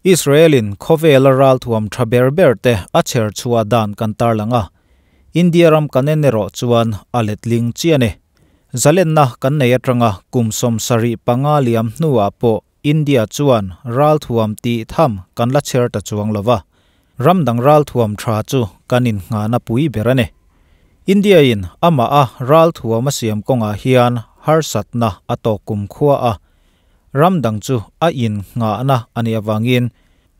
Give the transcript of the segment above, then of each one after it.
Israel-in khawvela ralthuam tha ber ber te a chher chhuah dan kan tarlang a, India ram kan en erawh chuan a letling chiah a ni. Zalenna kan nei atanga kum 75 liam hnuah pawh India chuan ralthuam tih tham kan la chher ta chuang lova, ram dang ralthuam tha chu kan innghahna pui ber a ni. India-in amah a ralthuam a siam kawngah hian harsatna a tawk kum khua a, ram dang chu a innghahna a nih avangin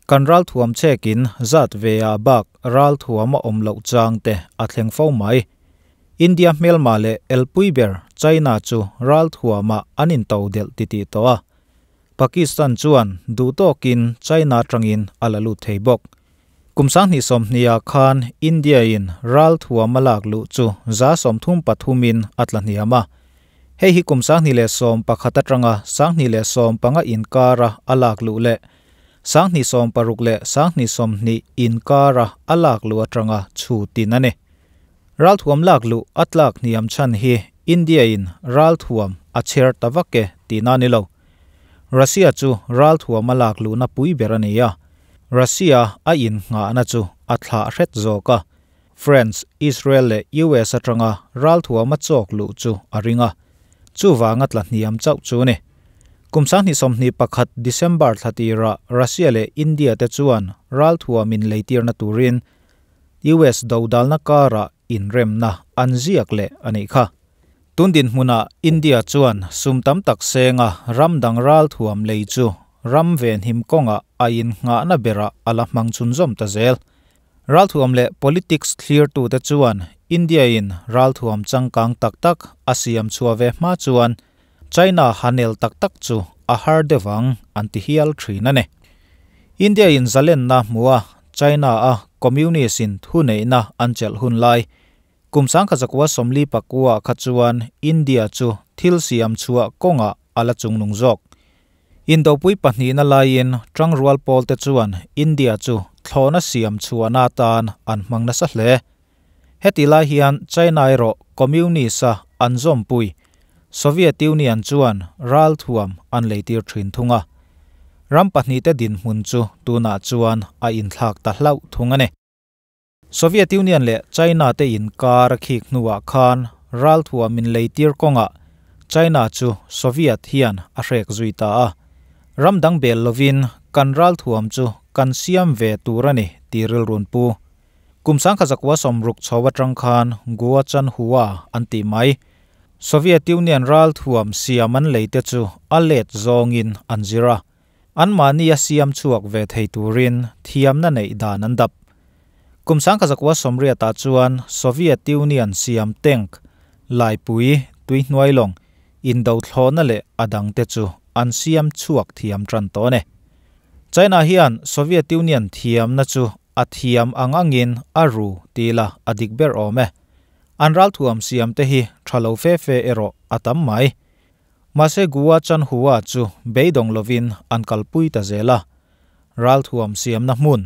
kan ralthuam chhekin zat ve ah bak ralthuam a awm loh chang te a thleng fo mai. India hmelma leh elpui ber China chu ralthuamah an into delh titih tawh a, Pakistan chuan duh tawkin China atangin a la lut thei bawk. Kum 2020ah khan India-in ralthuam a lak luh chu 33% in a tla hniam a. Hei hi kum 2011 atanga 2015 inkara a lak luh leh 2016 leh 2020 inkara a lak luh atanga chhutin a ni. Ralthuam lak luh a tlak hniam chhan hi India-in ralthuam a chher ta vak e tihna a ni lo. Russia chu ralthuam a lak luhna pui ber a ni a, Russia a innghahna chu a thlah hret zawk a. France, Israel leh US atanga ralthuam a chawk luh chu a ring a, chuvang a tla hniam chauh chu a ni. Kum 2021 December thla tirah Russia leh India te chuan ralthuam inleitirna turin US dodalna karah inremna an ziak leh a nih kha. Tun dinhmunah India chuan sum tam tak senga ram dang ralthuam lei chu ram venhim kawngah a innghahna berah a la hmang chhunzawm ta zel. Ralthuam leh politics thlirtute chuan India-in ralthuam changkang tak tak a siam chhuah ve hma chuan China hanel tak tak chu a har deuh ang an ti hial thin a ni. India-in zalenna hmua China-a communist-in thuneihna an chelh hun lai kum 1949 kha chuan India chu thil siam chhuah kawngah a la chungnung zawk. Indopui pahnihna laiin tangrual pawl te chuan India chu thlawhna siam chhuahna atan an hmang nasa hle. Heti lai hian China erawh communist-a an zawmpui Soviet Union chuan ralthuam an leitir thin thung a. Ram pahnih te dinhmun chu tunah chuan a inthlak ta hlauh thung a ni. Soviet Union leh China te inkar a khik hnuah khan ralthuam inleitir kawngah China chu Soviet hian a hrek zui ta a. Ram dang bel lovin kan ralthuam chu kan siam ve tur a ni tih rilrun pu. Kum 1960 chho atang khan Goa Chanhua an tih mai. Soviet Union ralthuam siam an lei te chu a let zawngin an zir a. Anmahni a siam chhuak ve thei turin thiamna neih dan an dap. Kum 1980ah chuan Soviet Union siam tank, laipui, tuihnuailawng, indo thlawhna leh a dangte chu an siam chhuak thiam tan tawh a ni. China hian Soviet Union thiamna chu a thiam ang angin a ru ti ila a dik ber awm e. An ralthuam siam te hi tha lo fe fe erawh a tam mai. Mahse Goa Chanhua chu beidawng lovin an kalpui ta zel a. Ralthuam siamna hmun,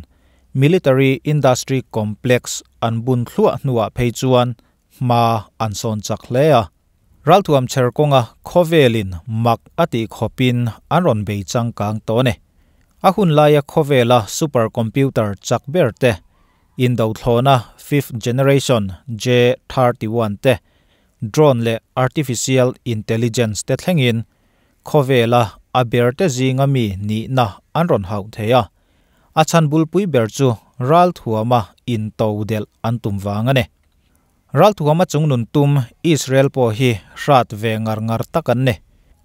Military Industry Complex an bun thluah hnuah phei chuan hma an sawn chak hle a. Ralthuam chher kawnga khawvelin mak a tih khawpin an rawn bei changkang tawh a ni. A hun laia khawvela super computer chak ber te, indo thlawhna fifth generation J-31 te, drone leh artificial intelligence te thlengin khawvela a ber te zinga mi nihna an rawn hauh thei a. A chhan bulpui ber chu ralthuama into delh an tum vang a ni. Ralthuama chungnun tum Israel pawh hi hrat ve ngar ngar tak an ni.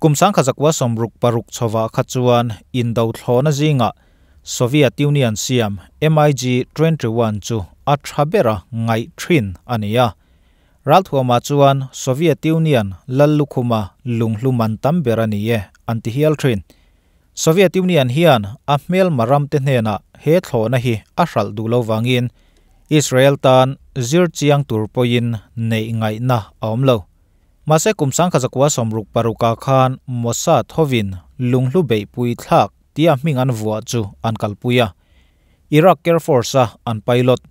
Kum 1966 chhowa kha chuan indo thlawhna zingah Soviet Union siam MiG-21 chu a tha bera ngaih thin a ni a. Ralthuama chuan Soviet Union lallukhuma lunghluman tam ber a ni e an ti hial thin. Soviet Union hian a hmel maram te hnenah he thlawhna hi a hralh duh lo wangin Israel tan zir chiang tur pawhin neih ngaihna a awm lo. Mahse kum 1966 khan Mossad hovin lunghlu beihpui thlak tia hming an vuah chu an kalpui a. Iraq Air Force a an pilot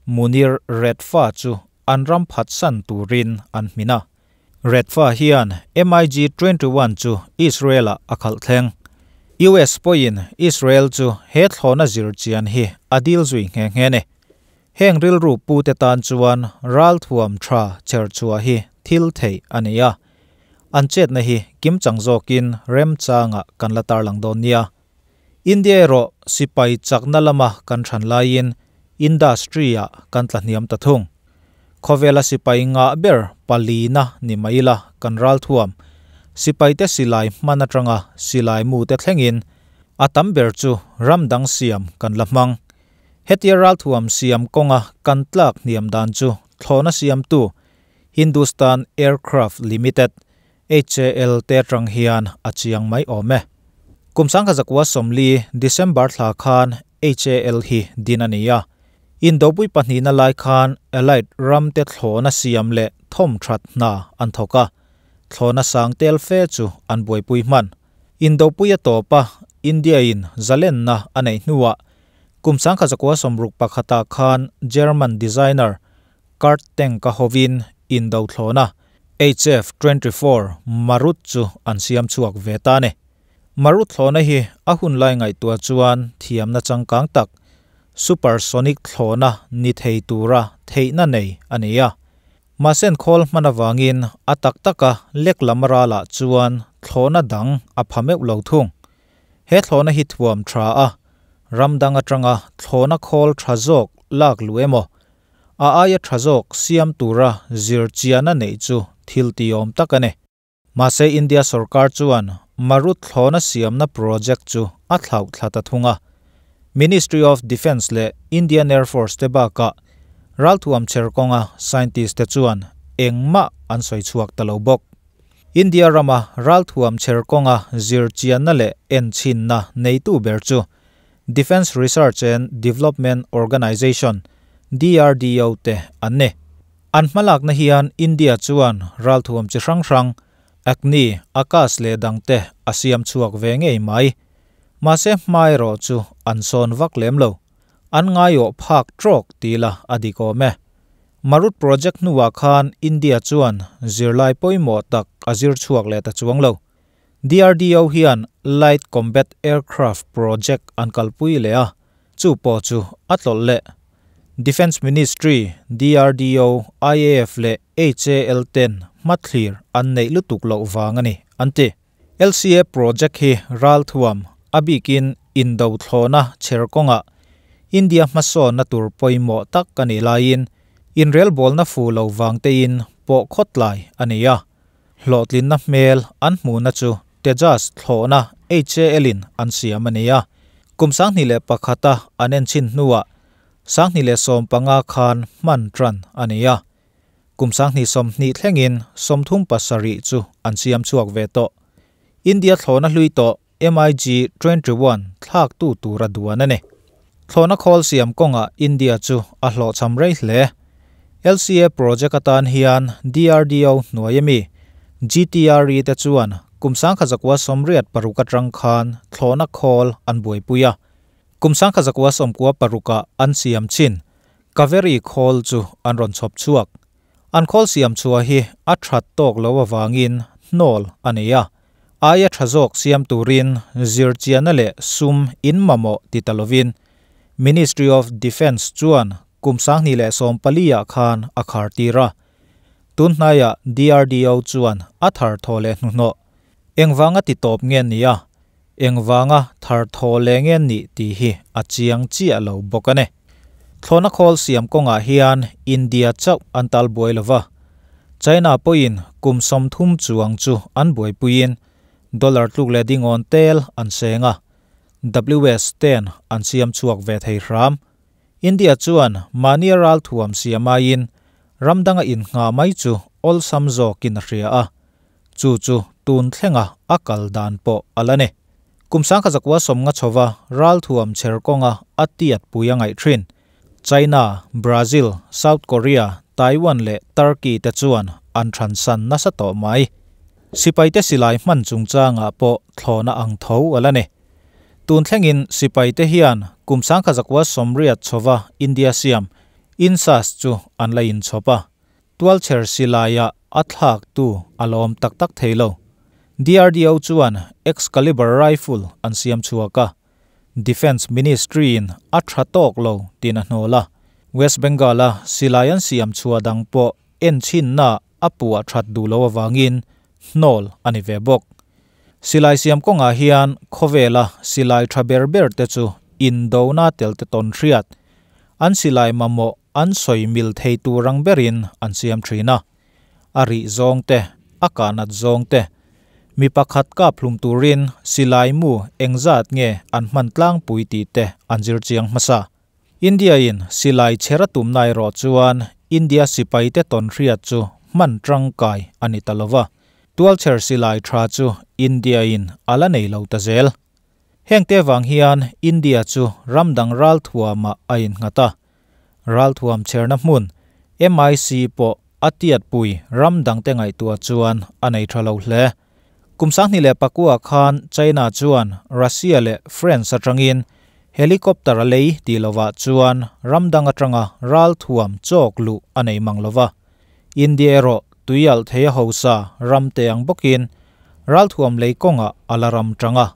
Munir Redfa chu an ram phatsan turin an hmin a. Redfa hian MiG-21 chu Israel-a a khalh thleng. US pawhin Israel chu he thlawhna zir chian hi a dil zui nghe nghe a ni. Heng rilru pute tan chuan ralthuam tha chherchhuah hi thil theih a ni a, an chetna hi kimchang zawkin remchangah kan la tarlang dawn nia. India erawh sipai chakna lama kan than laiin industry-ah kan tlahniam ta thung. Khawvela sipai ngah ber palina ni mai ila kan ralthuam sipaite silai hman atanga silai mu te thlengin a tam ber chu ram dang siam kan la hmang. Hetia ralthuam siam kawnga kan tlak hniam dan chu thlawhna siamtu Hindustan Aircraft Limited, HAL, te atang hian a chiang mai awm e. Kum 1940 December thla khan HAL hi din a ni a. Indopui pahnihna lai khan Allied ramte thlawhna siam leh thawmthat hna an thawk a, thlawhna sang tel fe chu an buaipui hman. Indopui a tawp a, India-in zalenna a neih hnuah kum 1961 ah khan German designer Kurt Tank-a hovin indo thlawhna HF-24 Marut chu an siam chhuak ve ta a ni. Marut thlawhna hi a hun lai ngaihtuah chuan thiamna changkang tak, supersonic thlawhna ni thei tura theihna nei a ni a. Mahse khawl hman avangin a tak taka lek lam ralah chuan thlawhna dang a pha meuh lo thung. He thlawhna hi thuam tha a, ram dang atanga thlawhna khawl tha zawk lak luh emaw, a aia tha zawk siam tura zir chian a neih chu thil tiawm tak a ni. Mahse India sorkar chuan Marut thlawhna siamna project chu a thlauh thla ta thung a. Ministry of Defence leh Indian Air Force te bakah ralthuam chher kawnga scientist te chuan engmah an sawi chhuak ta lo bawk. India rama ralthuam chher kawnga zir chianna leh enchhinna neitu ber chu Defence Research and Development Organisation, DRDO, te an ni. An hmalakna hian India chuan ralthuam chi hrang hrang, Agni, Akash leh dangte a siam chhuak ve ngei mai. Mahse hma erawh chu an sawn vak lem lo. An ngaiawh phak trawk ti la a dik awm e. Marut project hnuah khan India chuan zirlai pawimawh tak a zir chhuak leh ta chuang lo. DRDO hian Light Combat Aircraft project an kalpui leh a, chu pawh chu a tlawlh leh. Defence Ministry, DRDO, IAF leh HAL ten hmathlir an neih lutuk loh vang a ni, an ti. LCA project hi ralthuam, a bikin indo thlawhna chher kawngah India hmasawnna tur pawimawh tak a nih laiin inrelbawlna fu lo vang tein pawh khawtlai a ni a. Hlawhtlinna hmel an hmuhna chu Tejas thlawhna HAL-in an siam a ni a. Kum 2001-a an enchhin hnuah 2015 khan hman tan a ni a. Kum 2020 thlengin 37 chu an siam chhuak ve tawh. India thlawhna hlui tawh MiG-21 thlaktu tura duan a ni. Thlawhna khawl siam kawngah India chu a hlawhchham rei hle. LCA project atan hian DRDO hnuai ami GTRE te chuan kum 1986 atang khan thlawhna khawl an buaipui a. Kum 1996-ah an siam chin Kaveri khawl chu an rawn chhawp chhuak. An khawl siam chhuah hi a that tawk lo avangin hnawl a nei a, aia tha zawk siam turin zirchianna leh sum in mamawh ti ta lovin Ministry of Defence chuan kum 2014-ah khan a khar tir a. Tun hnaiah DRDO chuan a thar thaw leh hnuhnawh. Engvanga ti tawp nge ni a, Engvanga thar thaw leh nge nih tih hi a chiang chiah lo bawk a ni. Thlawhna khawl siam kawngah hian India chauh an tal buai lo va, China pawhin kum 30 chuang chu an buaipuiin dollar tluk leh dingawn tel an seng a, WS ten an siam chhuak ve thei hram. India chuan mahnia ralthuam siam aiin ram danga innghah mai chu awlsam zawkin a hria a, Chu chu tun thlenga a kal dan pawh a la ni. Kum 1950 chhova ralthuam chher kawnga a tiat pui a ngaih thin. China, Brazil, South Korea, Taiwan leh Turkey te chuan an thansan nasa tawh mai. Sipaite silai hman chungchangah pawh thlawhna ang tho a la ni. Tun thlengin sipaite hian kum 1980 chhova India siam INSAS chu an la inchhawp a. Tualchher silaiah a thlaktu a lawm tak tak thei lo. DRDO chuan Excalibur rifle an siam chhuak a, Defence Ministry-in a tha tawk lo tiin a hnawl a. West Bengal-a silai an siam chhuah dang pawh enchhinna a puah that duh loh avangin hnawl a ni ve bawk. Silai siam kawngah hian khawvela silai tha ber ber te chu indona tel te tawn hriat, an silai mamawh an sawi mil thei tur ang berin an siam thin a. A rih zawng te, a kahnat zawng te, mi pakhat kap hlum turin silai mu engzat nge an hman tlangpui tih te an zir chiang hmasa. India in silai chher a tum na erawh chuan India sipai te tawn hriat chu hman tangkai a ni ta lova, tualchher silai tha chu India in a la nei lo ta zel. Heng te vang hian India chu ram dang ralthuamah a innghat a, ralthuam chherna hmun MIC pawh a tiatpui ram dangte ngaihtuah chuan a nei tha lo hle. Kum 2009 khan China chuan Russia leh France atangin helicopter a lei tih lovah chuan ram dang atanga ralthuam chawk luh a nei mang lova. India erawh tuialh thei a hausa ram te ang bawkin ralthuam lei kawngah a la ram tang a.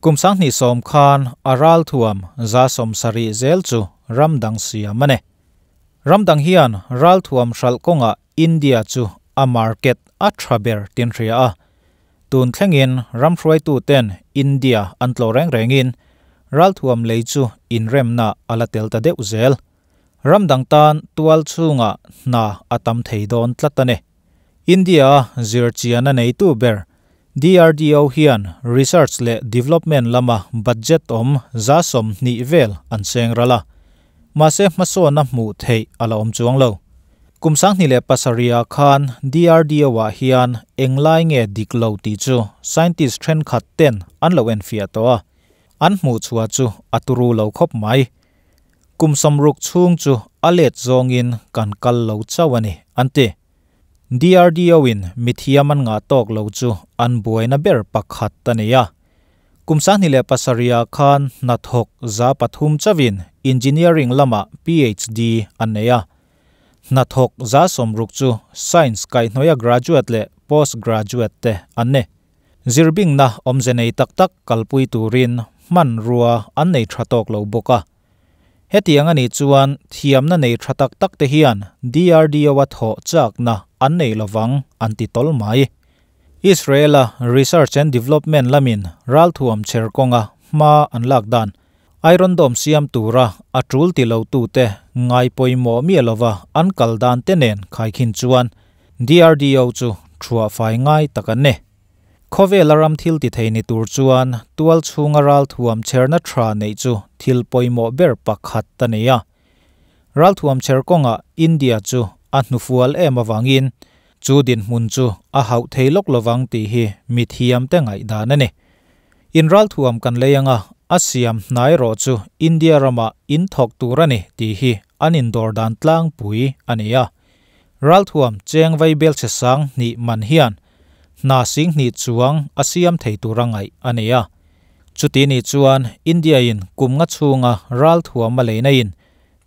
Kum 2010 khan a ralthuam 70% zel chu ram dang siam a ni. Ram dang hian ralthuam hralh kawngah India chu a market a tha ber tin hria a. Tun thlengin ram hruaitu ten India an tlo reng rengin ralthuam lei chu inremna a la tel ta deuh zel. Ram dang tan tual chhunga hna a tam thei dawn tlat a ni. India zirchian a neitu ber DRDO hian research leh development lama budget awm 30% vel an seng ral a. Mahse hmasawnna hmuh theih a la awm chuang lo. Kum 2007 khan DRDO ah hian englai nge dik lo tih chu scientist thenkhat ten an lo enfiah tawh a. An hmuh chhuah chu a turu lo khawp mai. Kum 60 chhung chu a let zawngin kan kal lo chauh a ni an ti. DRDO in mithiam an ngah tawk lo chu an buaina ber pakhat a ni a. Kum 2007 khan hnathawk 300 chauhin engineering lama PhD an nei a. Hnathawk 60 chu science kaihhnawia graduate leh postgraduate te an ni. Zirbingna awmze nei tak tak kalpui turin hmanrua an nei tha tawk lo bawk a. Hetiang a nih chuan thiamna nei tha tak tak te hian DRDO a thawh chakna an nei lovang an ti tawl mai. Israel-a Research and Development lamin ralthuam chher kawnga hma an lak dan Iron Dome siam tura a tul ti lo tute ngai pawimawh miah lova an kal dan te nen khaikhin chuan DRDO chu thuah fai ngai tak an ni. Khawvela ram thil ti thei ni tur chuan tual chhunga ralthuam chherna tha neih chu thil pawimawh ber pakhat a ni a. Ralthuam chher kawngah India chu a hnufual em avangin chu dinhmun chu a hauh thei lawk lovang tih hi mithiam te ngaihdan a ni. In ralthuam kan lei anga a siam hnai erawh chu India ramah in thawk tur a ni tih hi an indawr dan tlangpui a ni a. Ralthuam cheng vai bel che sang hnih man hian hna sing hnih chuang a siam thei tur a ngaih a ni a. Chuti ni chuan India in kum nga chhunga ralthuam a leina in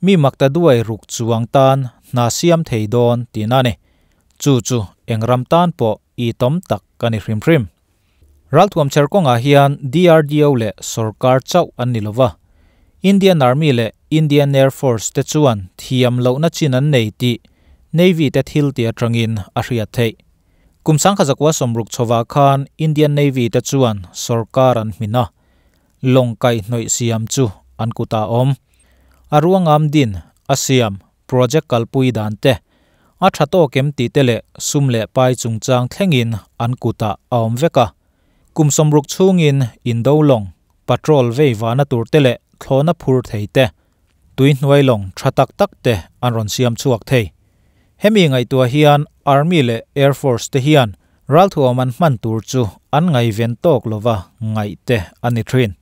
mi makta duai ruk chuang tan hna siam thei dawn tihna a ni. Chu chu eng ram tan pawh i tawm tak a ni hrim hrim. Ralthuam chher kawngah hian DRDO leh sorkar chauh an ni lova. Indian Army leh Indian Air Force te chuan thiam lohna chin an nei tih Navy te thil tih atangin a hriat theih. Kum 1960 chhovah khan Indian Navy te chuan sorkar an hmin a, lawng kaihhnawih siam chu an kutah awm. A ruangam din a siam project kalpui dan te, a tha tawk em tih te leh sum leh pai chungchang thlengin an kutah a awm vek a. Kum 60 chhungin indo lawng, patrol vei vana tur te leh thlawhna phur thei te, tui hnuai lawng tha tak tak te an rawn siam chhuak thei. Hemi ngaihtuah hian Army leh Air Force te hian ralthuam an hman tur chu an ngaiven tawk lova ngaih te a ni thin.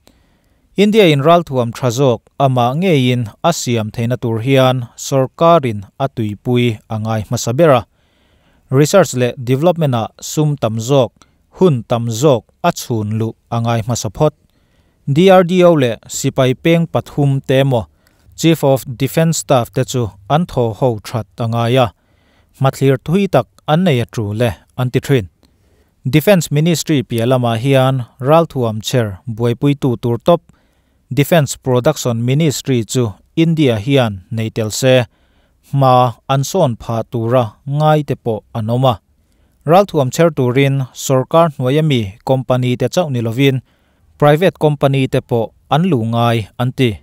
India in ralthuam tha zawk amah ngeiin a siam theihna tur hian sorkarin a tuipui a ngai hmasa ber a. Research leh development ah sum tam zawk, hun tam zawk a chhun luh a ngai hmasa phawt. DRDO leh sipai peng pathum te emaw Chief of Defence Staff te chu an thaw ho that a ngai a, hmathlir thui tak an nei a tul e an ti thin. Defence Ministry piah lamah hian ralthuam chher buaipuitu tur top Defence Production Ministry chu India hian nei tel se, hma an sawn phah tura ngai te pawh an awm a. Ralthuam chher turin sorkar hnuaia mi company te chauh ni lovin private company te pawh an luh ngai an ti.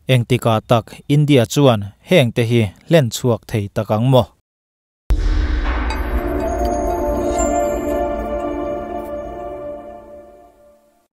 Engtikah tak India chuan heng te hi hlen chhuak thei tak ang maw?